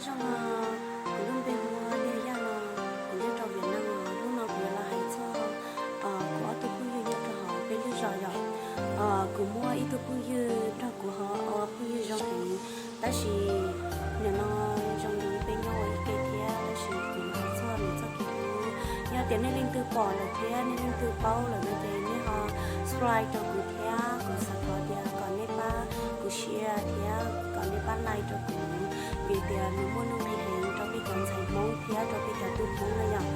Zoo, kuv lub npe hu ua Liaj Yaj no, kuv nyob rau Vietnam. Hnub no kuv yuav los hais txog kuv ob tug phooj ywg nyob rau hauv peb lub zos yom. Kuv muaj ib tug phooj ywg nrog kuv ho ua phooj ywg zoo heev, tab sis nim no zoo li peb nyob ua ib ke thiab, tab sis kuv hais txog nws txoj kev hlub. Yog tias nej leej twg pom lawm thiab nej leej twg paub lawm no ces nej ho subscribe rau kuv thiab. Kuv xav thov tias kom nej pab kuv share thiab kom nej pab like rau kuv, vim tias nws muaj nuj nqis heev rau peb cov ntxhais Hmoob thiab rau peb cov tub Hmoob na yom.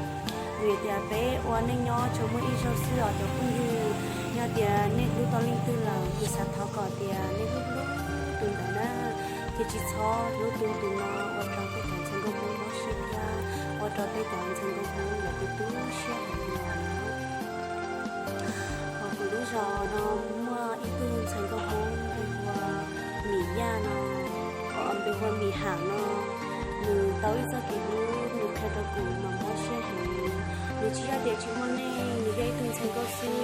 Vim tias peb ua neej nyob tsuas muaj ib zaug xwb os cov phooj ywg. Yog tias nej hlub tau leej twg lawm, kuv xav thov kom tias nej hlub hlub tus ntawd na, thiab tsis txhob hlub tus tus no, ua rau peb cov ntxhais nkauj Hmoob mob siab thiab ua rau peb cov ntxhais nkauj Hmoob lawv tus tu siab heev li os. Hos kuv lub zos no muaj ib tug ntxhais nkauj Hmoob npe hu ua Mim Yaj no, npe hu ua Mim Ham no, nws tau ib txoj kev hlub nws qhia rau kuv mas mob siab heev. Nws tsis yog tias tsis muaj neej, nws yog ib tug ntxhais nkauj xwb,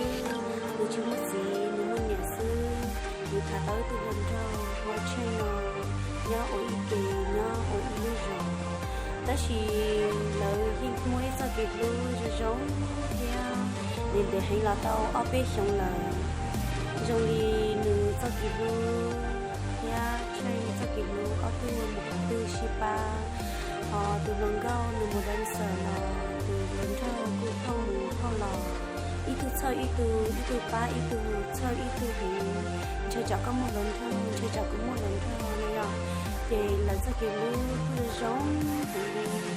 nws tsis muaj txiv, nws muaj niam xwb. Nws tham tau ib tug hluas nraug hu ua Tsheej no, nyob ua ib ke, nyob ua ib lub zos, tab sis lawv yeej muaj ib txoj kev hlub zoo zoo thiab ntev ntev heev los tau ob peb xyoos lawm. Zoo li nws txoj kev hlub thiab Tsheej txoj kev hlub ob tug mus qhov twg sib pab. Hos tus hluas nkauj nws mus dancer los tus hluas nraug kuj thauj mus thauj los, ib tug txhawj ib tug, ib tug pab ib tug, txhawj ib tug heev, ntshe tsam koj muaj hluas nraug, ntshe tsam kuv muaj hluas nraug no yom. Ces lawv txoj kev hlub kuj zoo zoo heev li.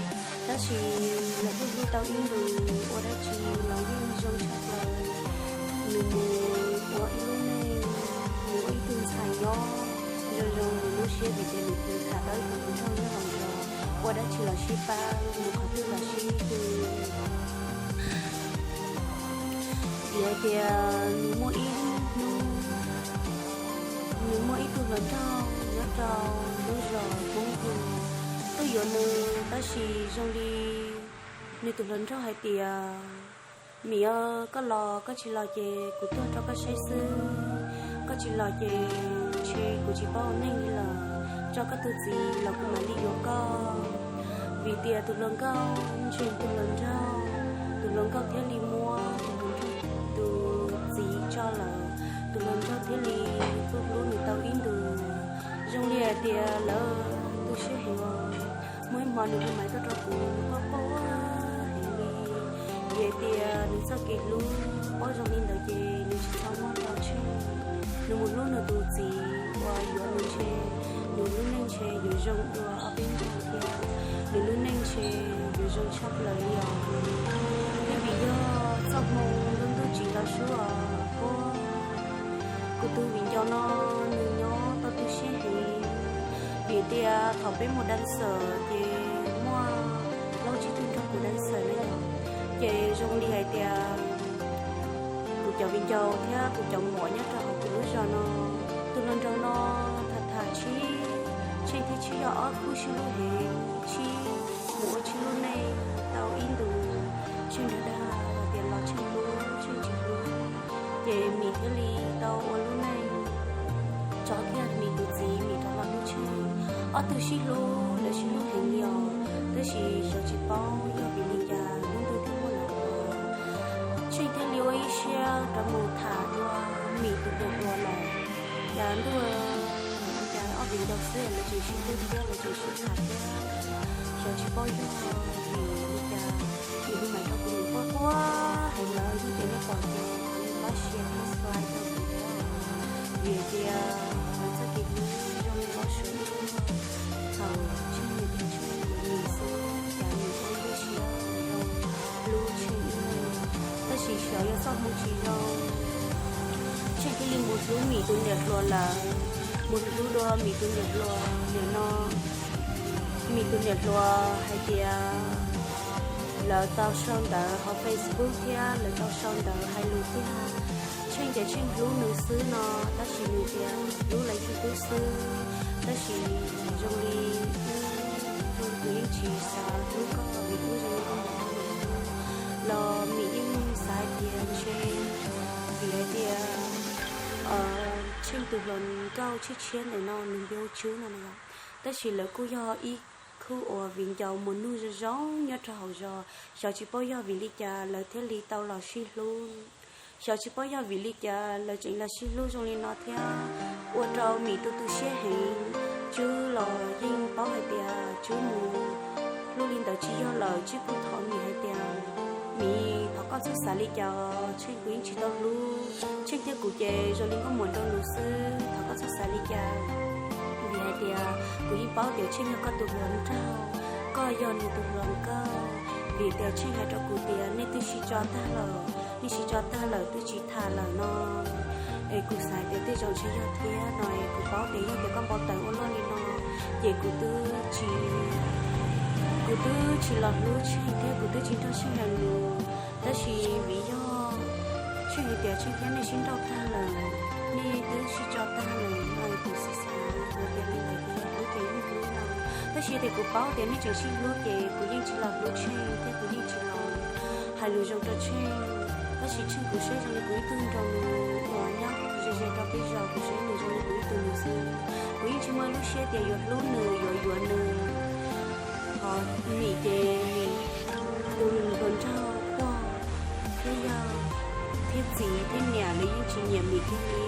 Tab sis lawv hlub hlub tau ib ntus ua dab tsi los yeej zoo tshaj plaws. Nws mus ua ib lub neej, nws ua ib tug ntxhais nyob zoo zoo nws lub siab vim tias nws tham tau ib tug hluas nraug nyob hauv zos, ua dab tsi los sib pab, mus qhov twg los sib tw. Vim hais tias nws muaj ib hnub, nws muaj ib tug hluas nraug nyob rau lub zos Hmoob Hwm tuaj yuav nws, tab sis zoo li nws tus hluas nraug hais tias, Mim, koj los, koj tsis los ces kuv tuag rau koj saib xwb. Koj tsis los ces ntshe kuv tsis paub ua neej li lawm. Tso koj tus txiv los kuv mam li yuav koj. Vim tias tus hluas nkauj ntseeg tus hluas nraug, tus hluas nkauj thiaj li muab tus hluas nraug tus txiv tso lawm, tus hluas nraug thiaj li hlub hlub nws tau ib ntus. Zoo li hais tias lawv tu siab heev os. Muaj ib hmo nws hu maiv tuaj rau kuv, nws quaj quaj heev li. Vim hais tias nws txoj kev hlub paub zoo li ntawd ces nws tsis txhob muab rau Tsheej. Nws mus hlub nws tus txiv uas yuav nws ntshe nws lub neej ntshe yuav zoo dua ob peb nrag thiab, nws lub neej ntshe yuav zoo tshaj plaws li os. Twb vim yog txoj hmoo lub ntuj tsim tau sub os. Kuv tus viv ncaus no nws nyob tau tu siab heev, vim tias thaum peb mus dancer ces muaj plaub tsib tug nrog kuv dancer na yom, ces zoo li hais tias kuv cov viv ncaus thiab kuv cov muam nyob rau hauv kuv lub zos no, tus hluas nraug no tham tham Tsheej, Tsheej thiab Tsheej yog ob khub sib hlub heev, Tsheej mus ua Tsheej lub neej tau ib ntus, Tsheej dag dag hais tias los Tsheej hlub, Tsheej tsis hlub, ces Mim thiaj li tau ua lub neej tso kiag Mim tus txiv, Mim rov los hlub Tsheej. Ob tug sib hlub, lawv sib hlub heev li os, tab sis xyov tsis paub yog vim li cas lub ntuj thiaj muab lawv ua, Tsheej thiaj li ua ib siab rov mus tham dua Mim tus niam hluas lawm. Cas ntuj, cas ob viv ncaus xwb lawv tseem sib hlub thiab lawv tseem sib tham thiab. Xyov tsis paub yog vim li cas, Mim hu maiv rau kuv, Mim quaj quaj heev lawm, yog tias nej pom ces thov nej pab share thiab subscribe rau kuv thiab, vim tias lawv txoj kev hlub zoo li pab suav tuaj. Thaum Tsheej tias Tsheej yuav Mim xwb, cas Mim ua ib lub siab zoo hlub Tsheej ib leeg. Tab sis xyov yog txoj hmoo tsis zoo, Tsheej thiaj li mus hlub Mim tus niam hluas lawm, mus hlub dua Mim tus niam hluas. Nim no Mim tus niam hluas hais tias lawv tau sau ntawv hauv Facebook thiab lawv tau sau ntawv hais lus tiag. Tsheej tias Tsheej hlub nws xwb no, tab sis nws tias hlub lawv tug tub xwb. Tab sis zoo li, zoo kuv yeej tsis xav hlub koj vim kuv zoo li koj mus hlub nws xwb los Mim yeej xav hais tias ntshe vim hais tias Tsheej tus hluas nkauj tshiab tshiab ntawm no nws npe hu Tswb no na yom. Tab sis lawv kuj yog ib khub uas viv ncaus mus nug zoo zoo nyob rau hauv zos, xyov tsis paub yog vim li cas lawv thiaj li tau los sib hlub. Xyov tsis paub yog vim li cas lawv tseem los sib hlub zoo li no thiab, ua rau Mim tu tu siab heev. Tswb los yeej paub hais tias Tswb mus hlub li ntawd tsis yog lawm, Tswb kuj thov Mim hais tias, Mim, thov koj txhob xav li cas, Tsheej kuv yeej tsis tau hlub. Tsheej thiab kuv ces zoo li nkauj muam nraug nus xwb, thov koj txhob xav li cas. Vim hais tias kuv yeej paub tias Tsheej yog koj tus hluas nraug, koj yog nws tus hluas nkauj. Vim tias Tsheej hais rau kuv tias nej twb sib tso tag lawm, nej sib tso tag lawm twb tsis tham lawm no. Es kuv xav tias tej zaum ntshe yog thiab no es kuv paub tias yog tias koj npau taws ua luaj li no, ces kuv twb tsis, kuv twb tsis los hlub Tsheej thiab kuv twb tsis nrog Tsheej hais lus. Tab sis vim yog Tsheej hais tias Tsheej thiab nej sib nrauj tag lawm, nej twb sib tso tag lawm no es kuv xav xav hais tias li ntawd kuv yog hlub ces yeej hlub no. Tab sis yog tias kuv paub tias nej tseem sib hlub ces kuv yeej tsis los hlub Tsheej thiab kuv yeej tsis los hais lus zoo rau Tsheej. Tab sis Tsheej kuv saib zoo li kuv ib tug nraug nus uas nyob ze ze rau peb zos, kuv saib nws zoo li kuv ib tug nus xwb. Kuv yeej tsis muaj lub siab tias yuav hlub nws yuav yuav nws. Ho Mim ces Mim tus hluas nraug quaj thiab yog, thiab txiv thiab niam lawv yeej tsis nyiam Mim kiag li.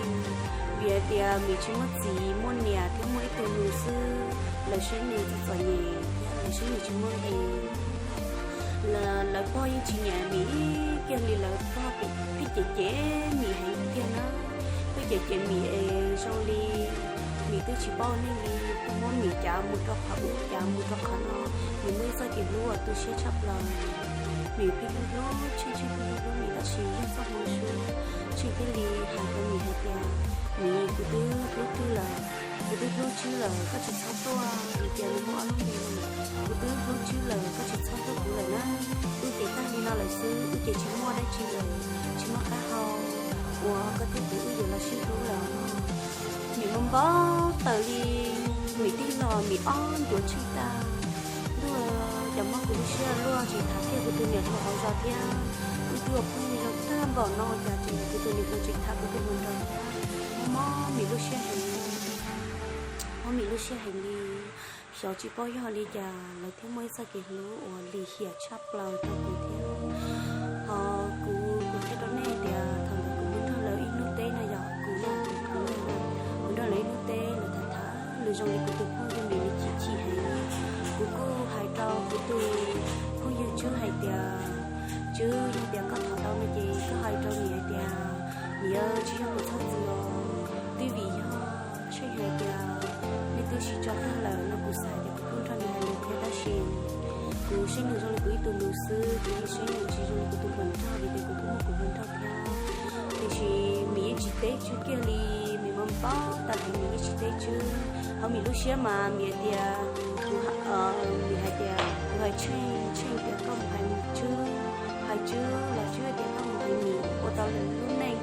Vim hais tias Mim tsis muaj txiv muaj niam thiab muaj ib tug nus xwb, lawv saib nws txom txom nyem thiab lawv saib nws tsis muaj nqis. Lawv pog yeej tsis nyiam Mim kiag li, lawv pog pheej cem cem Mim heev tiag na. Pheej cem cem Mim es zoo li Mim twb tsis paub neeg li, pheej muab Mim cav mus rau qhov ub cav mus rau qhov no. Mim muaj ib txoj kev hlub uas tu siab tshaj plaws. Mim pheej hlub hlub Tsheej, Tsheej pheej hlub hlub Mim, tab sis yog txoj hmoo su Tsheej thiaj li hais rau Mim hais tias, Mim, kuv twb hlub Tswb lawm, kuv twb hlub Tswb lawm, koj tsis txhob tuaj. Vim tias nws muaj ob lub npe no. Kuv twb hlub Tswb lawm, koj tsis txhob hlub kuv lawm na. Wb ces tag li no lawm xwb, wb ces tsis muaj dab tsi lawm, tsis muaj qab hau uas koj thiab kuv wb yuav los sib hlub lawm. Mim npau npau taws li, Mim tig los Mim ob ncuav Tsheej tag. Ntuj, cas muab kuv lub siab luaj, tsis tham kiag kuv tus niam hluas hauv zos thiab. Wb twb ua phooj ywg zoo tag npaum no cas tseem kuv tus niam hluas tseem tham kuv tus hluas nraug thiab. Mob mob Mim lub siab heev, mob Mim lub siab heev li. Xyov tsis paub yog li cas lawv thiaj muaj ib txoj kev hlub uas lim hiam tshaj plaws rau kuv thiab. Ho kuv, kuv qhia rau nej tias thaum ntawd kuv mus nrog lawv ib hnub teb no, yog kuv, kuv, kuv mus nrog lawv ib hnub teb, lawv tham tham, lawv zoo li kuv tus phooj ywg Mim nws chim chim heev. Kuv kuj hais rau kuv tus phooj ywg Tswb hais tias, Tswb, yog tias koj thov tau no ces koj hais rau Mim hais tias, Mim, tsis yog kuv txhob txwm os, twb vim yog Tsheej hais tias nej twb sib tso tag lawm no, kuv xav tias kuv kuj nrog nws hais lus thiab, tab sis kuv saib nws zoo li kuv ib tug nus xwb, kuv yeej saib nws tsis zoo li kuv tus hluas nraug, vim tias kuv kuj muaj kuv hluas nraug thiab. Tiam sis Mim yeej tsis teb Tswb kiag li, Mim npau npau taws heev, Mim yeej tsis teb Tswb. Ho Mim lub siab mas Mim hais tias, Mim hais tias kuv hais Tsheej, Tsheej tias koj mus hais Tswb, hais Tswb los Tswb tias koj mus hais Mim, ua tau lawv lub neej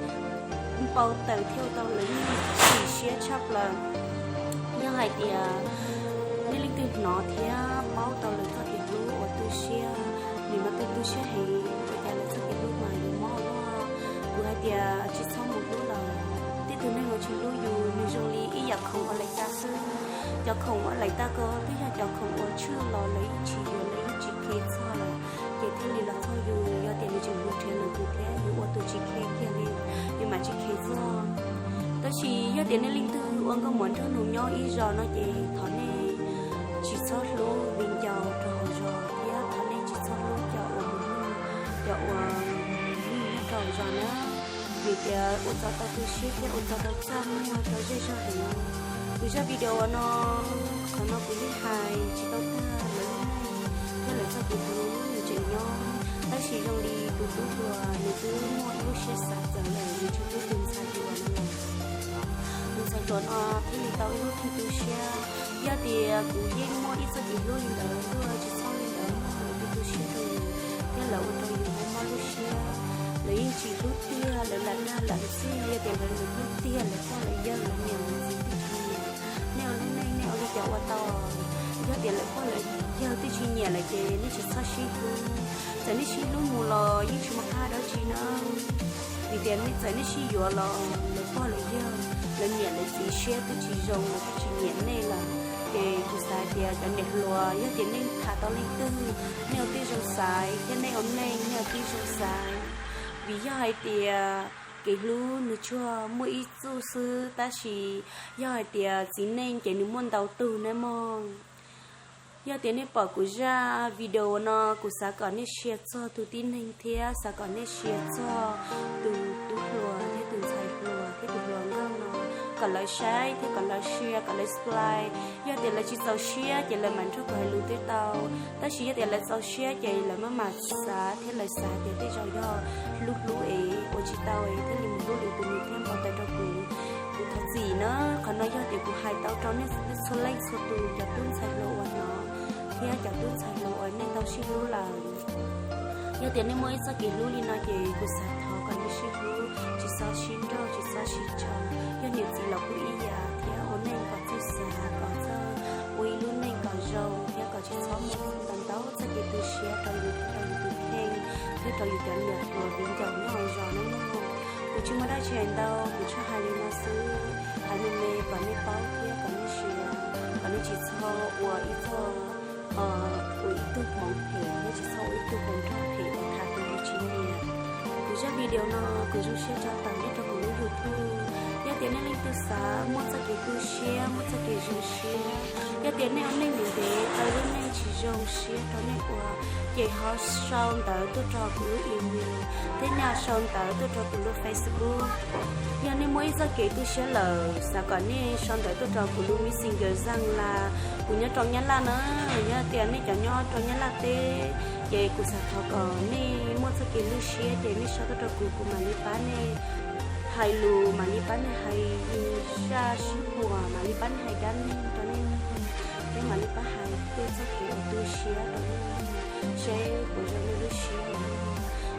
npau taws thiab ua tau lawv lub neej chim siab tshaj plaws. Yog hais tias nej leej twg hnov thiab paub tau lawv txoj kev hlub uas tu siab, Mim mas tu tu siab heev, ua cas lawv txoj kev hlub mas yuav mob ua luaj. Kuv hais tias tsis txhob mus hlub lawm, tej tus neeg uas tsis hlub yus nws zoo li ib yam khoom uas laim tas xwb. Cov khoom uas laim tas ko twb yog cov khoom uas tshwj los lawv yeej tsis yuav, lawv yeej tsis khev txog lawm, ces thiaj li los txog yus. Yog tias nws tseem mus nrhiav lwm tus thiab, yus ua tus tsis khev kiag li, yus mam tsis khev txog. Tab sis yog tias nej leej twg ua nkauj muam nraug nus nyob ib zos no ces thov nej tsis txhob hlub viv ncaus rau hauv zos thiab thov nej tsis txhob hlub cov uas mus nug, cov uas mus nug nyob rau hauv zos na. Vim tias ua txog tau tu siab thiab ua txog tau txaj muag rau zej zog heev. Kuv zaj video no, qhov no kuv yeej hais tsis tau tag lawv lub neej thiab lawv txoj kev hlub nws tseem nyob, tab sis zoo li tus tub hluas nws twb muaj ib lub siab xav txawv lawm, nws tsis hlub tus ntxhais hluas no lawm. Tus ntxhais hluas no thiaj li tau ib lub neej tu siab. Yog tias kuv yeej muaj ib txoj kev hlub li ntawd, tsis txhob li ntawd, lawv tu tu siab rau yus thiab lawv ua rau yus mob mob lub siab. Lawv yeej tsis hlub tiag, lawv lam dag lam ntxias. Yog tias lawv hlub tiag, lawv pog lawv yawg lawv niam lawv txiv twb tsis nyiam, nej ua lub neej nej ua li cas ua tau? Yog tias lawv pog lawv yawg twb tsis nyiam lawm ces nej tsis txhob sib hlub. Txawm nej sib hlub mus los yeej tsis muaj qab dab tsi na. Vim tias nej, txawm nej sib yuav los lawv pog lawv yawg, lawv niam lawv txiv siab twb tsis zoo, lawv twb tsis nyiam nej lawm. Ces kuv xav tias cov niam hluas, yog tias nej tham tau leej twg, nej ua tib zoo xaiv, thiab nej ua neej nej ua tib zoo xaiv. Vim yog hais tias kev hlub nws tsuas muaj ib txuj xwb, tab sis yog hais tias txiv neej ces nws muaj ntau tug nawb mog. Yog tias nej pom kuv zaj video no, kuv xav kom nej share txog tus tib neeg thiab xav kom nej share txog tus tub hluas thiab tus ntxhais hluas thiab tus hluas nkauj no, kom lawv saib thiab kom lawv share, kom lawv subscribe. Yog tias lawv tsis txaus siab ces lawv mam nrog kuv hais lus twb tau, tab sis yog tias lawv txaus siab ces lawv maj mam xav thiab lawv xav tias tej zaum yog hlub hlub es ua tsis tau es thiaj li mus hlub lwm tus nws thiab npau taws rau kuv. Kuv thov txim na, qhov no yog tias kuv hais tau rau nej txhua leej txhua tus cov tub ntxhais hluas uas hnov thiab cov tub ntxhais hluas uas nej tau sib hlub lawm. Yog tias nej muaj ib txoj kev hlub li no ces kuv xav thov kom nej sib hlub, tsis txhob sib nrauj, tsis txhob sib tsoo. Yog niam txiv los kuj ib yam, thiab ua neej kom txawj xav, kom txawj ua ib lub neej kom zoo, thiab kom tsis txhob muaj ntau ntau txoj kev tu siab rau yus, rau yus tus kheej thiab rau yus cov niam hluas viv ncaus nyob hauv zos nawb mog. Kuv tsis muaj dab tsi hais ntau, kuv tsuas hais li no xwb, hais me me kom nej paub thiab kom nej siab, kom nej tsis txhob ua ib txoj, ua ib tug hmoov phem thiab tsis txhob ua ib tug hluas nraug phem uas tham tus yuav tsis nyiam. Kuv zaj video no kuv zoo siab tso tawm nyob rau kuv lub YouTube. Yog tias nej leej twg xav muaj txoj kev tu siab, muaj txoj kev zoo siab, yog tias nej ua neej ntev ntev tau lub neej tsis zoo siab rau nej ua, ces ho sau ntawv tuaj rau kuv lub email thiab nyob sau ntawv tuaj rau kuv lub Facebook. Yog nej muaj ib txoj kev tu siab lawm, xav kom nej sau ntawv tuaj rau kuv lub Messenger Zaj Las, kuv nyob rau Nyab Laj na. Yog tias nej cov nyob rau Nyab Laj teb, ces kuv xav thov kom nej muaj txoj kev lwj siab ces nej sau tuaj rau kuv, kuv mam li pab nej hais lus, mam li pab nej hais zaj sib huam, mam li pab nej hais dab neeg rau nej mloog, thiab mam li pab hais tej txoj kev uas tu siab rau nej mloog, seb puas zoo nej lub siab.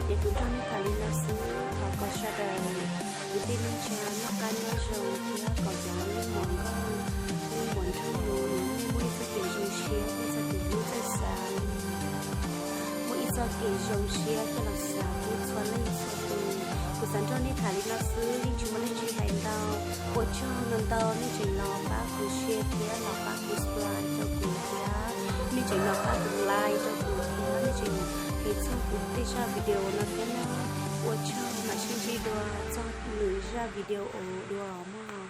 Ces kuv nrog nej tham li no xwb, thov kom sawv daws kwv tij neej tsa noj qab nyob zoo thiab kom cov leej muam nkauj, leej muam nraug nus, nej muaj ib txoj kev zoo siab, muaj ib txoj kev hlub txawj xav, muaj ib txoj kev zoo siab coj los xav hlub txhua leej txhua tus. Kuv xav nrog nej tham li no xwb, yeej tsis muaj dab tsi hais ntau. Ua tsaug ntau ntau nej tseem los pab kuv share thiab los pab kuv subscribe rau kuv thiab, nej tseem los pab kuv like rau kuv thiab, nej tseem hle txog kuv tej zaj video no thiab na. Ua tsaug, mam sib ntsib dua txog lwm zaj video dua mog,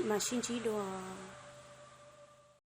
mam sib ntsib dua.